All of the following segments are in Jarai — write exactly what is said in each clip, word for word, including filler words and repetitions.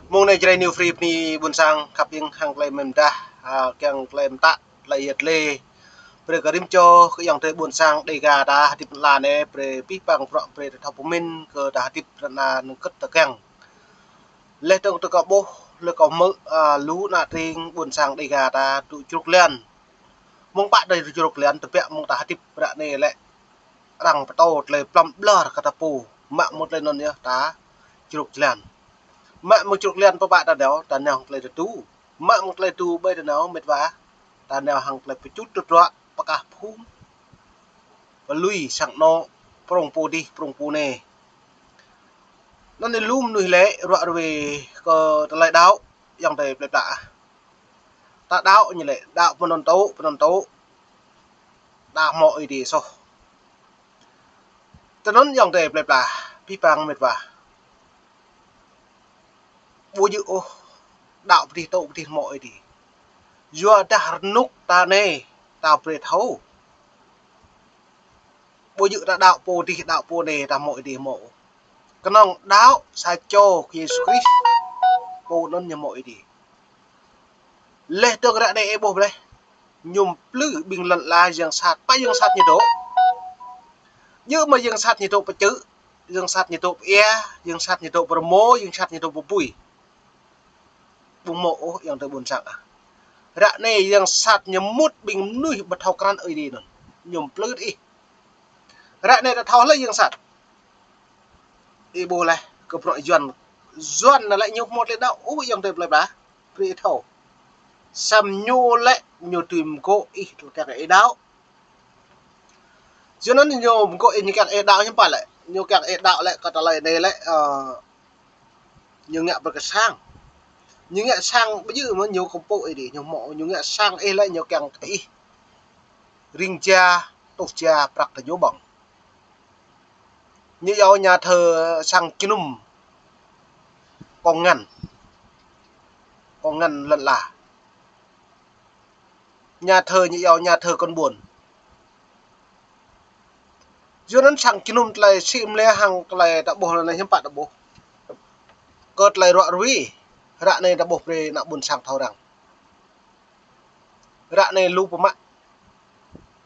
Mông anai Jrai New Free bơni ƀôn sang khăp ing hăng tơlơi mơ̆n dah, a, kiăng tơlơi mơtă, tơlơi yet lê. Brơi kơ rĭm čô kơ ayŏng adơi ƀôn sang Dêga ta hơdip lăn ala anai, brơi pih pang prŏ brơi ta thâo pơmĭn kơ ta hơdip lăn ala anai kơ̆t ta kiăng. Leh tơ̆ng tơ kâo ƀuh, leh kâo hmư̆, a, lu ană tring ƀôn sang Dêga ta tŭ čruk lan. Mơ̆ng pă tơlơi čruk lan, tơbiă mơ̆ng ta hơdip ră anai lĕ arăng pơtô tơlơi plŏm ƀlŏr kơ ta pô, mă mơ̆ng tơlơi anŭn yơh ta čruk lan. Mă mơ̆ng čruk lan pơpă ta nao, ta nao hăng tơlơi tơdu. Mă mơ̆ng tơlơi tơdu ƀơi ta nao mĕt wa, ta nao hăng tơlơi pơčŭt tơdruă, pơkah phung, pơlui sang anŏ, prŏng pô dih, prŏng pô anai. Anŭn anai lu mơnuih lĕ ruă ruê kơ tơlơi đaŏ, ayŏng adơi plơi pla ah. Ta đaŏ ñu lĕ, đaŏ pơ anŭn tŭ, pơ anŭn tŭ. Đaŏ hmâo Ơi Adai soh. Tơ anŭn ayŏng adơi plơi pla, pih pang mĕt wa. Ƀu djơ̆ ôh, đaŏ pơ dih tŭ pơ dih hmâo Ơi Adai. Yua dah rơnŭk ta anai, ta brơi thâo. Ƀu djơ̆ ta đaŏ pô dih, đaŏ pô anai, ta hmâo Ơi Adai hmâo. Kơnơ̆ng đaŏ sa čô kơ Yêsu Krist, pô anŭn ñu hmâo Ơi Adai. Leh tơ̆ng ră anai ih ƀuh ƀlĕh. Ñu plư ƀing lŏn ala yang sat, pă yang sat ñu dŏ. Djơ̆ mơ̆ yang sat ñu dŏ pơ čư̆, yang sat ñu dŏ pơ ia, yang sat ñu dŏ pơ rơmô, yang sat ñu dŏ pơ bui. Ƀu hmâo ôh ayŏng adơi ƀôn sang ah. Ră anai yang sat ñu mŭt ƀing mơnuih ƀu thâo krăn Ơi Adai anŭn. Ñu plư ih. Ră anai ta thâo lĕ yang sat. Ih ƀuh leh, kơ bruă Yuan. Yuan anai lĕ ñu hmâo tơlơi đaŏ, ơ, ayŏng adơi plơi pla. Brơi thâo. Samơ̆ ñu lĕ, ñu tui mơgŏ ih tơlơi kiăng ih đaŏ. Yua anŭn ñu mơgŏ ih ñu kiăng ih đaŏ hiư̆m pă lĕ. Ñu kiăng ih đaŏ lĕ, kơ tơlơi anai lĕ, ơ, ñu ngă brơi kơ sang. Ñu ngă sang ƀu djơ̆ mơ̆ ñu kơmpŏk ih dih, ñu hmâo, ñu ngă sang ih lĕ ñu kiăng ih. Ring ja, tuh ja, prăk kơ ñu ƀơ̆ng. Ñu iâu nhà thờ sang jơnum. Công an. Công an lŏn ala. Nhà thờ ñu iâu nhà thờ con buôn. Yua anŭn sang jơnum tơlơi sĭ mơlĕ hăng tơlơi ta ƀuh lĕ anai hiư̆m pă ta ƀuh. Kơ tơlơi ruă ruê. Ră anai ta ƀuh brơi ană ƀôn sang thâo răng. Ră anai lu pơmă.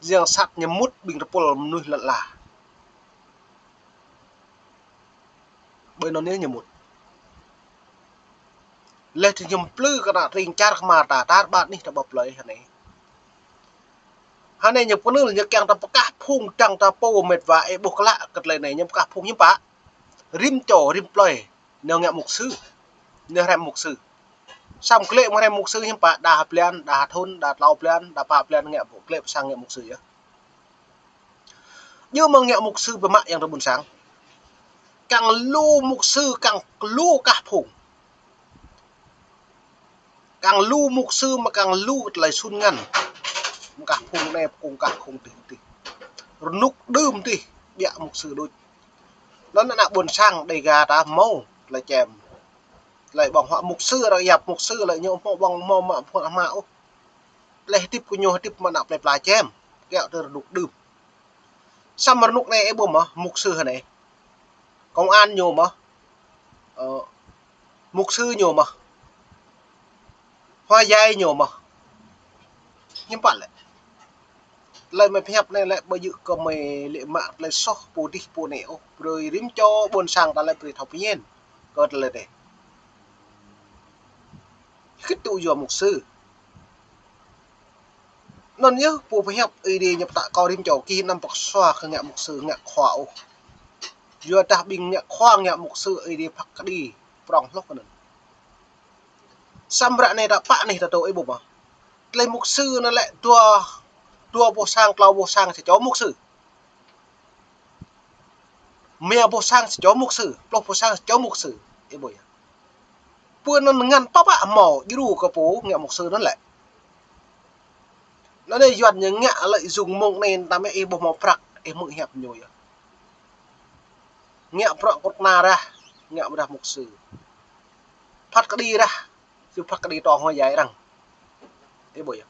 Yang sat ñu mŭt ƀing tơpul mơnuih lŏn ala. Ƀơi anŭn ñu mŭt. Leh tơ ñu plư kơ ană tring čar kơmar ta, tar ƀar anih ta ƀă plơi hơnai. Hơnai ñu pơnul ñu kiăng ta pơkah phung dăng ta pô mĕt wa ih ƀuh klă kơ tơlơi anai ñu pơkah phung hiư̆m pă. Rĭm čô, rĭm plơi. Ñu ngă mục sư. Ñu hrăm mục sư. Samơ̆ klĕ mơ̆ hrăm mục sư hiư̆m pă, đa ha blan, đa ha thŭn, đa klâo blan, đa pă blan ngă klĕ pơ sang ngă mục sư yơh. Djơ̆ mơ̆ ngă mục sư pơmă ayŏng adơi ƀôn sang. Kiăng lu mục sư, kiăng lu kah phung. Kiăng lu mục sư mơ̆ kiăng lu tơlơi sun ngăn. Mơ̆ kah phung anai, phung kah phung dih dih. Rơnŭk đưm dih, biă mục sư đôč. Anŭn ană ƀôn sang Dêga ta hmâo tơlơi čem. Tơlơi ƀơ̆ng huă mục sư, arăng yap mục sư lĕ ñu hmâo ƀơ̆ng hmâo mă phung ama ôh. Tơlơi hơdip kơ ñu hơdip mơ̆ ană plơi pla čem. Kiăo tơ rơnŭk đưm. Samơ̆ rơnŭk anai ih ƀuh mơ̆, mục sư hơnai. Công an ñu mơ̆. Ơ, mục sư ñu mơ̆. Hua yai ñu mơ̆. Hiư̆m pă lĕ. Tơlơi mơi pơhiăp anai lĕ ƀu djơ̆ kơ mơi lĕ mă tơlơi soh pô dih pô anai ôh. Brơi rĭm čô ƀôn sang ta lĕ brơi thâo pơñen. Kơ tơlơi anai. Khĭt tŭ yua mục sư. Anŭn yơh, pô pơhiăp Ơi Adai ñu pơtă kơ rĭm čô, kih anăm pơkơsua kơ ngă mục sư, ngă khua ôh. Yua dah ƀing ngă khua, ngă mục sư Ơi Adai phat kơđi, prŏng hloh kơ anŭn. Samơ̆ ră anai ta pă anih ta dŏ ih ƀuh mơ̆. Tơlơi mục sư anŭn lĕ dua, dua boh sang, klâo boh sang sa čô mục sư. Rơma boh sang sa čô mục sư, pluh boh sang sa čô mục sư. Ih ƀuh yơh. Pô anŭn ngăn pơpă hmâo djru kơ pô ngă mục sư anŭn lĕ. Anŭn anai Yuan ñu ngă lợi dụng mông anai ta mơ̆ ih ƀuh hmâo prăk, ih hmư̆ hiăp ñu yơh. Ngă prăk kơnuk kơna rah, ngă mơ̆ rah mục sư. Phat kơđi rah, sư phat kơđi tŏng hua yai arăng. Ih ƀuh yơh.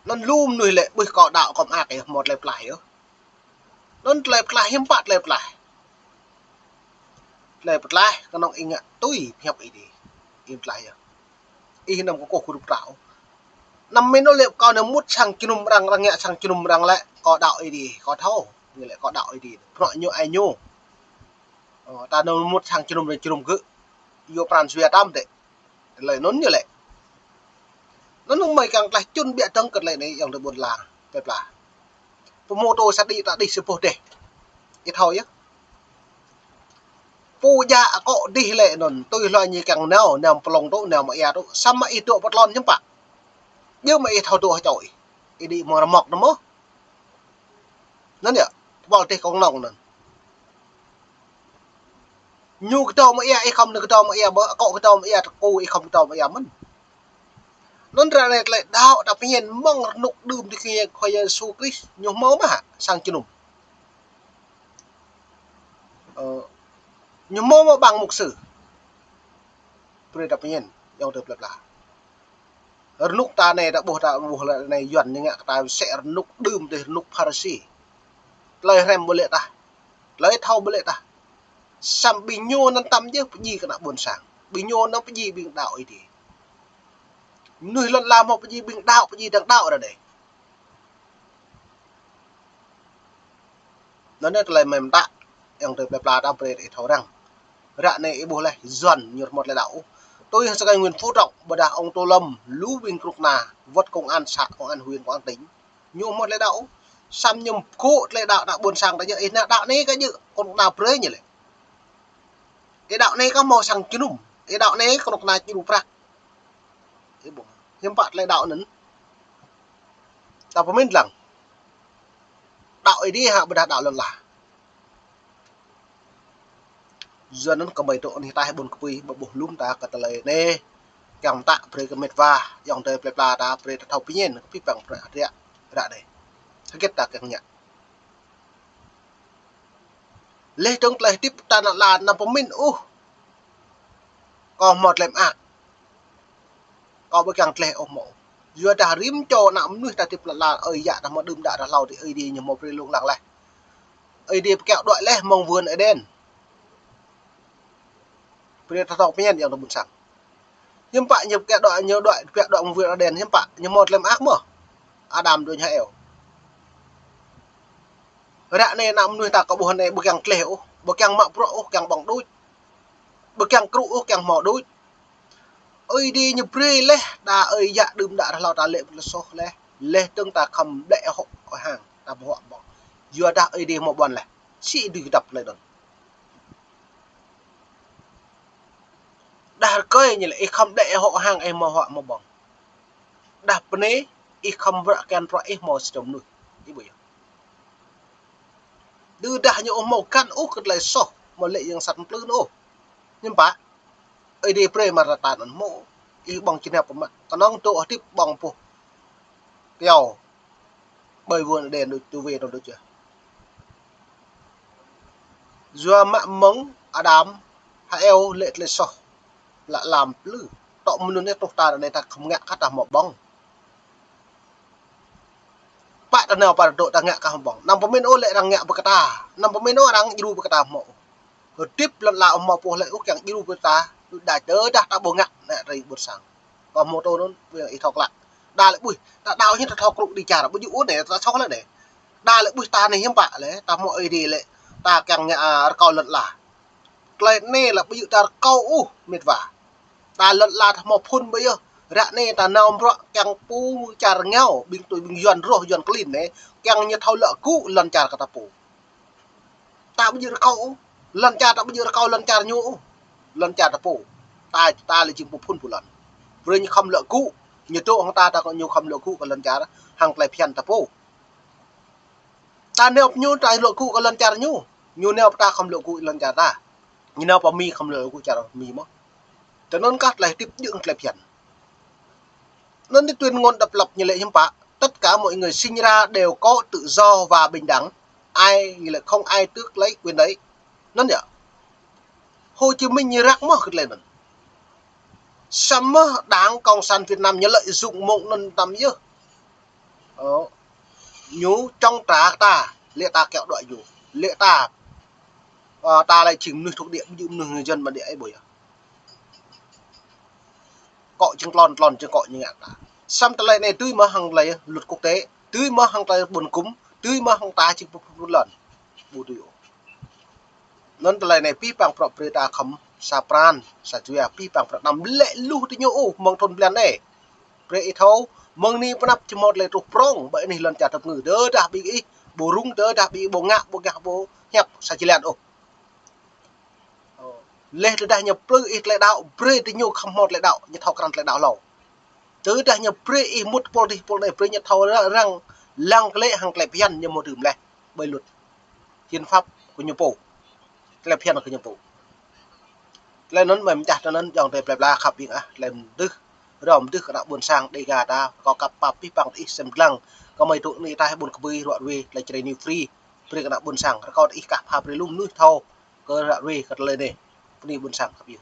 Anŭn lu mơnuih lĕ ƀuh kâo đaŏ kơ mơak yơh, hmâo tơlơi pơklaih yơh. Anŭn tơlơi pơklaih hiư̆m pă tơlơi pơklaih. Tơlơi pơtlaih kơnơ̆ng ih ngă tui pơhiăp Ơi Adai. Ih pơtlaih yơh. Ih anăm kơkuh kơ rup trao. Anăm mĭn ôh lĕ kâo anai mŭt sang jơnum arăng, arăng ngă sang jơnum arăng lĕ kâo đaŏ Ơi Adai, kâo thâo. Ñu lĕ kâo đaŏ Ơi Adai. Bruă ñu ai ñu. Ơ, ta anăm mŭt sang jơnum arăng jơnum gơ̆. Yua pran jua tăm tĕ. Tơlơi anŭn ñu lĕ. Anŭn mơi kiăng tlaih čun biă dơ̆ng kơ tơlơi anai ayŏng adơi ƀôn lan. Tơlơi pla. Pơmôtô sa đĭ ta đih sa boh dêh. Ih thâo yơh. Pô djă akŏ đih lĕ anŭn, tui hloi ñu kiăng nao, nao pơlông tŭ, nao mă ia tŭ, samơ̆ ih dŏ pơtlon hiư̆m pă. Yơh mă ih thâo dŏ hơčŏ ih. Ih đĭ mơ̆ng rơmŏk anŭn mơ̆n. Anŭn yơh, tơpul dêh kông nong anŭn. Ñu kơdŏ mă ia, ih khŏm nao kơdŏ mă ia, ƀơ akŏ kơdŏ mă ia, tơkô ih khŏm kơdŏ mă ia mơ̆n. Anŭn ră anai tơlơi đaŏ ta pơñen mơ̆ng rơnŭk đưm tơkeng Khua Yêsu Krist, ñu hmâo mơ̆ hă, sang jơnum. Ơ, ñu hmâo mơ̆ ƀăng mục sư. Brơi ta pơñen, ayŏng adơi plơi pla. Rơnŭk ta anai ta ƀuh ta ƀuh lĕ anai Yuan ñu ngă kơ ta sĕ rơnŭk đưm tơdơi rơnŭk Pharisi. Tơlơi hrăm ƀu lĕ tah. Tơlơi thâo ƀu lĕ tah. Samơ̆ ƀing ñu anŭn tăm yơh pơdjai kơ ană ƀôn sang. Ƀing ñu anŭn pơdjai ƀing đaŏ Ơi Adai. Mơnuih lŏn ala hmâo pơdjai ƀing đaŏ, pơdjai dơ̆ng đaŏ ră anai. Anŭn yơh tơlơi mơ̆n ta, ayŏng adơi plơi pla ta brơi ih thâo răng. Ră anai ih ƀuh laih, Yuan ñu hmâo tơlơi đaŏ ôh. Tui hăng sơkai Nguyễn Phú Trọng, ƀôdah ông Tô Lâm, lu ƀing kơnuk kơna, wơ̆t công an xã, công an huyện, công an tỉnh. Ñu hmâo tơlơi đaŏ ôh. Samơ̆ ñu kơ tơlơi đaŏ ană ƀôn sang ta yơh, ih nao đaŏ anai kơ yơh, kơnuk kơna brơi ñu lĕ. Ih đaŏ anai kơ hmâo sang jơnum. Ih đaŏ anai kơnuk kơna djru prăk. Ih ƀuh. Hiư̆m pă tơlơi đaŏ anŭn. Ta pơmĭn lăng. Đaŏ Ơi Adai hă ƀôdah đaŏ lŏn ala. Yua anŭn kơmơi dŏ anih ataih ƀôn kơpui ƀu ƀuh lŏm ta kơ tơlơi anai. Kiăng ta brơi kơ met wa, ayŏng adơi plơi pla ta brơi ta thâo pơñen, kơ pĭ păng prăk hơdră ră anai. Hơget ta kiăng ngă. Laih dơ̆ng tơlơi hơdip ta ană lăn anăm pơmĭn ôh. Kâo hmâo tơlơi mơak. Kâo ƀu kiăng tlaih ôh hmâo. Yua dah rĭm čô ană mơnuih ta hơdip lăn ala ơi yă ta hmâo đưm đă ta hlâo tơdơi Ơi Adai ñu hmâo brơi lông lăng laih. Ơi Adai pơkiaŏ đuaĭ laih mơ̆ng vườn Êđen. Brơi ta thâo pơñen ayŏng adơi ƀôn sang. Hiư̆m pă ñu pơkiaŏ đuaĭ, ñu đuaĭ, pơkiaŏ đuaĭ mơ̆ng vườn Êđen, hiư̆m pă ñu hmâo tơlơi mơak mơ̆. Adam đôč hăng Êwa. Ră anai ană mơnuih ta kơ ƀuh anai ƀu kiăng tlaih ôh, ƀu kiăng mă bruă ôh, kiăng ƀơ̆ng đôč. Ƀu kiăng krŭ ôh, kiăng hmâo đôč. Ơi Adai ñu brơi laih, đa ơi yă đưm đă rơhlâo ta lĕ pơlơsoh laih, laih dơ̆ng ta khŏm đĕ hŏ hăng, ta ƀu huă ƀơ̆ng. Yua dah Ơi Adai hmâo ƀuăn laih. Sĭ dưi kơdŏp tơlơi anŭn. Đah rơkơi ñu lĕ ih khŏm đĕ hŏ hăng ih hmâo huă hmâo ƀơ̆ng. Đah pơnê ih khŏm bruă kiăng bruă ih hmâo sa čô mơnuih. Ih ƀuh yơh. Tơdah ñu ƀu hmâo găn ôh kơ tơlơi soh, hmâo lĕ yang sat mplư ôh. Hiư̆m pă. Ơi Adai brơi mơta ta anŭn hmâo. Ih ƀơ̆ng čơnap pơmă. Kơnơ̆ng dŏ hơdip ƀơ̆ng boh kơyâo. Ƀơi vườn Êđen đôč, tui wê anŭn đôč yơh. Yua mă mơ̆ng Adam hăng Êwa lĕ tơlơi soh. Lă lam plư. Tŏ mơnŭn anai truh ta anai ta khŏm ngă kơ ta hmâo ƀơ̆ng. Pă ta nao pă ta dŏ ta ngă kơ hmâo ƀơ̆ng. Anăm pơmĭn ôh lĕ arăng ngă ƀơi kơ ta. Anăm pơmĭn ôh arăng djru ƀơi kơ ta hmâo. Hơdip lăn ala ƀu hmâo pô hlơi ôh kiăng djru ƀơi ta, đôč đač tơdah ta ƀu ngă nă rĭ ƀôn sang. Kâo hmâo tui anŭn, ih thâo klă. Đa lĕ ƀuh, ta đaŏ ñu ta thâo krŭ đĭ čar, ƀu djơ̆ ôh anai, ta soh lĕ anai. Đa lĕ ƀuh ta anai hiư̆m pă lĕ, ta hmâo Ơi Adai lĕ, ta kiăng ngă, a, rơkâo lŏn ala. Tơlơi anai lĕ ƀu djơ̆ ta rơkâo ôh, met wa. Ta lŏn ala ta hmâo phŭn ƀu yơh. Ră anai ta nao bruă kiăng pô čar rơngiao, ƀing tui ƀing Yuan rŏh Yuan klin anai, kiăng ñu thâo lŏ gŭ lŏn čar kơ ta pô. Ta ƀu djơ̆ rơkâo ôh. Lŏn čar ta ƀu djơ̆ rơkâo lŏn čar ñu ôh. Lŏn čar ta pô. Ta, ta lĕ jing pô phŭn pô lŏn. Brơi ñu khŏm lŏ gŭ. Ñu dŏ hăng ta, ta kơ ñu khŏm lŏ gŭ kơ lŏn čar hăng tơlơi phiăn ta pô. Ta nao pơ ñu ta lŏ gŭ kơ lŏn čar ñu. Ñu nao pơ ta khŏm lŏ gŭ lŏn čar ta. Ñu nao pơ Mi khŏm lŏ gŭ čar Mi mơ̆n. Tui anŭn kah tơlơi hơdip djơ̆ tơlơi phiăn. Anŭn tui tuyên ngôn độc lập ñu lĕ hiư̆m pă. Tất cả mọi người sinh ra đều có tự do và bình đẳng. Ai ñu lĕ không ai tước lấy quyền đấy. Anŭn yơh. Hồ Chí Minh ñu răk mơ̆ kơ tơlơi anŭn. Samơ̆ Đảng Cộng sản Việt Nam ñu lợi dụng mơ̆ng anŭn tăm yơh. Ơ, ñu chống trả ta, lĕ ta kiaŏ đuaĭ ñu. Lĕ ta Ơ, ta lĕ jing mơnuih thuộc địa, ƀu djơ̆ mơnuih người dân bản địa ơi ƀu yơh. Akŏ jing tlôn, tlôn jing akŏ ñu ngă ta. Samơ̆ tơlơi anai tui mơ̆ hăng tơlơi luật quốc tế, tui mơ̆ hăng tơlơi ƀôn gŭm, tui mơ̆ hăng ta jing pơpŭ lŏn. Ƀu tui ôh. Anŭn tơlơi anai pih pang prŏ brơi ta khŏm sa pran, sa jua, pih pang prŏ anăm lĕ luh tơ ñu ôh mơ̆ng thun blan anai. Brơi ih thâo, mơ̆ng anai pơ anăp či hmâo tơlơi truh prŏng, ƀơi anih lŏn čar tơpơngư, tơdah ƀing ih ƀu rŭng, tơdah ƀing ih ƀu ngă, ƀu ngă, ƀu hiăp sa jơlan ôh. Ơ, laih tơdah ñu plư ih tơlơi đaŏ, brơi tơ ñu khŏm hmâo tơlơi đaŏ, ñu thâo krăn tơlơi đaŏ hlâo. Tơdah ñu brơi ih mŭt pôl adih pôl anai, brơi ñu thâo răng, răng lăng klĕ hăng tơlơi phiăn ñu hmâo dưm laih ƀơi luật, hiến pháp kơ ñu pô. Tơlơi phiăn kơ ñu pô. Tơlơi anŭn mơ̆ mơčah tơ anŭn, ayŏng adơi plơi pla khăp ƀing ah, tơlơi mơdưh, rơ̆m mơdưh kơ ană ƀôn sang Dêga ta, kâo kăp pap pih pang tơ ih sem lăng, kơ mơi tŭ anai ta ƀôn kơbui ruă ruê, tơlơi Jrai News Free, brơi kơ ană ƀôn sang, rơkâo tơ ih kah pha brơi lu mơnuih thâo, kơ ruă ruê kơ tơlơi anai, bơni ƀôn sang khăp ƀing.